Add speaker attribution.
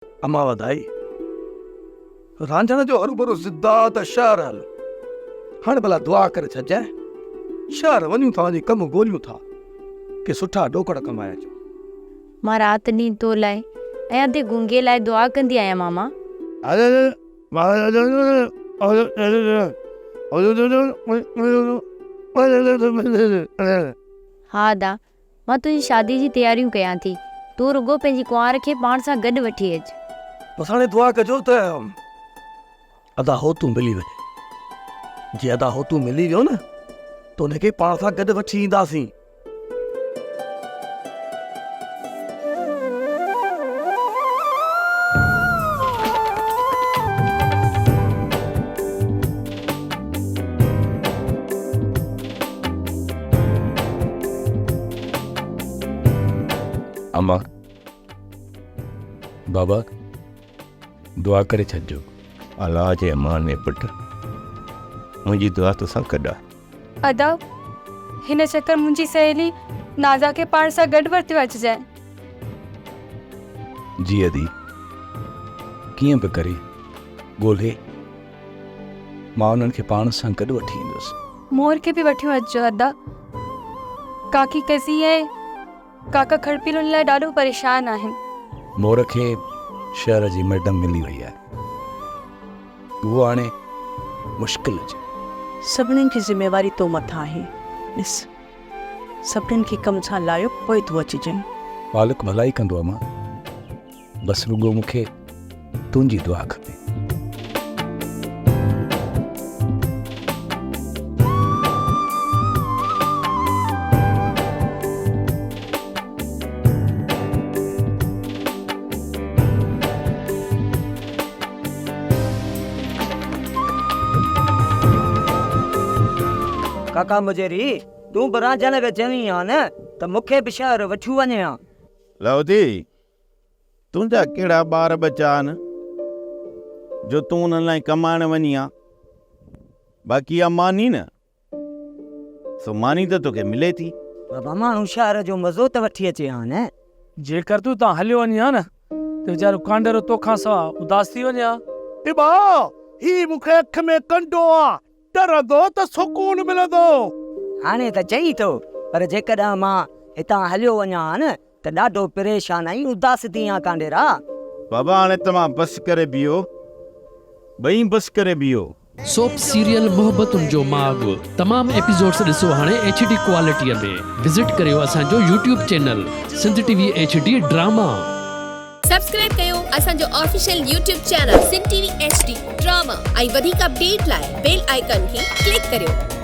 Speaker 1: امان وڌائي، رانجهڻ جو هروڀرو ضد آ ته شهر هل. هاڻ ڀلا دعا ڪري ڇڏجانء. شهر وڃون ٿا وڃي ڪم ڳوليون ٿا. ڪي سٺا ڏوڪڙ ڪمائي اچون.
Speaker 2: مان رات ڏينهن تو لاء ۽ ادي گونگي لاء دعا ڪندي آهيان ماما. ها ادا، مان تنهنجي شادي جي تياريون ڪيان ٿي. تون رڳو پنهنجي ڪنوار کي پاڻ سان گڏ وٺي اچ.
Speaker 1: بس هاڻي دعا ڪجو ته ادا هوتون ملي وڃي. جي ادا هوتون ملي ويو نه ته ان کي پاڻ سان گڏ وٺي اينداسين.
Speaker 3: اما، بابا دعا ڪري ڇڏجو.
Speaker 4: الله جي امان ۾ پٽ، منهنجي دعا توسان گڏ آهي.
Speaker 5: ادا، هن چڪر منهنجي سهيلي نازا کي پاڻ سان گڏ ورتيو اچجانء.
Speaker 3: جي ادي، ڪيئن به ڪري ڳولهي مان انهن کي پاڻ سان گڏ وٺي ايندس.
Speaker 5: مور کي به وٺيون اچجو ادا. ڪاڪي قضي ۽ ڪاڪا کڙپيل ان لاء ڏاڍو پريشان آهن.
Speaker 3: مور کي شهر جي ميڊم ملي وئي آهي. اهو هاڻي مشڪل اچي.
Speaker 6: سڀنين جي ذميواري تو مٿان آهي. ڏس سڀنين کي ڪم سان لايو پوء تون اچجين.
Speaker 3: مالڪ ڀلائي ڪندو امان. بس رڳو مون کي تنهنجي دعا کپي.
Speaker 7: ڪاڪا مجيري، تون به رانجهن کي چوين ها نه ته مون کي به شهر وٺيو وڃين ها.
Speaker 8: لاهوتي، تنهنجا ڪهڙا ٻار ٻچا آهن جو تون انهن لاء ڪمائڻ وڃين ها؟ باقي اها ماني نه، سو ماني ته توکي ملي ٿي.
Speaker 7: بابا ماڻهو شهر جو مزو ته وٺي اچي ها نه.
Speaker 9: جيڪر تون اتان هليو وڃين ها نه ته ويچارو ڪانڊيرو توکان سوا اداس ٿي وڃي ها.
Speaker 10: ابا، هي مون کي اک ۾ ڪنڊو آ، ٽرندو ته سڪون ملندو.
Speaker 7: هاڻي ته چئين ٿو، پر جيڪڏهن مان هتان هليو وڃان ها نه ته ڏاڍو پريشان ۽ اداس ٿي آن ڪانڊيرا.
Speaker 8: بابا هاڻي توهان بس ڪري بيهو. ٻئي بس ڪري بيهو.
Speaker 11: سوپ سيريل محبتن جو ماڳ تمام ايپيسوڊس ڏسو هاڻي ايڇ ڊي ڪوالٽي ۾ وزٽ ڪريو اسان جو YouTube channel Sindh T V H D drama.
Speaker 12: Subscribe ڪيو اسان جو official YouTube channel Sindh T V H D drama ۽ وڌيڪ اپڊيٽ لاء بيل آئيڪان کي ڪلڪ ڪريو.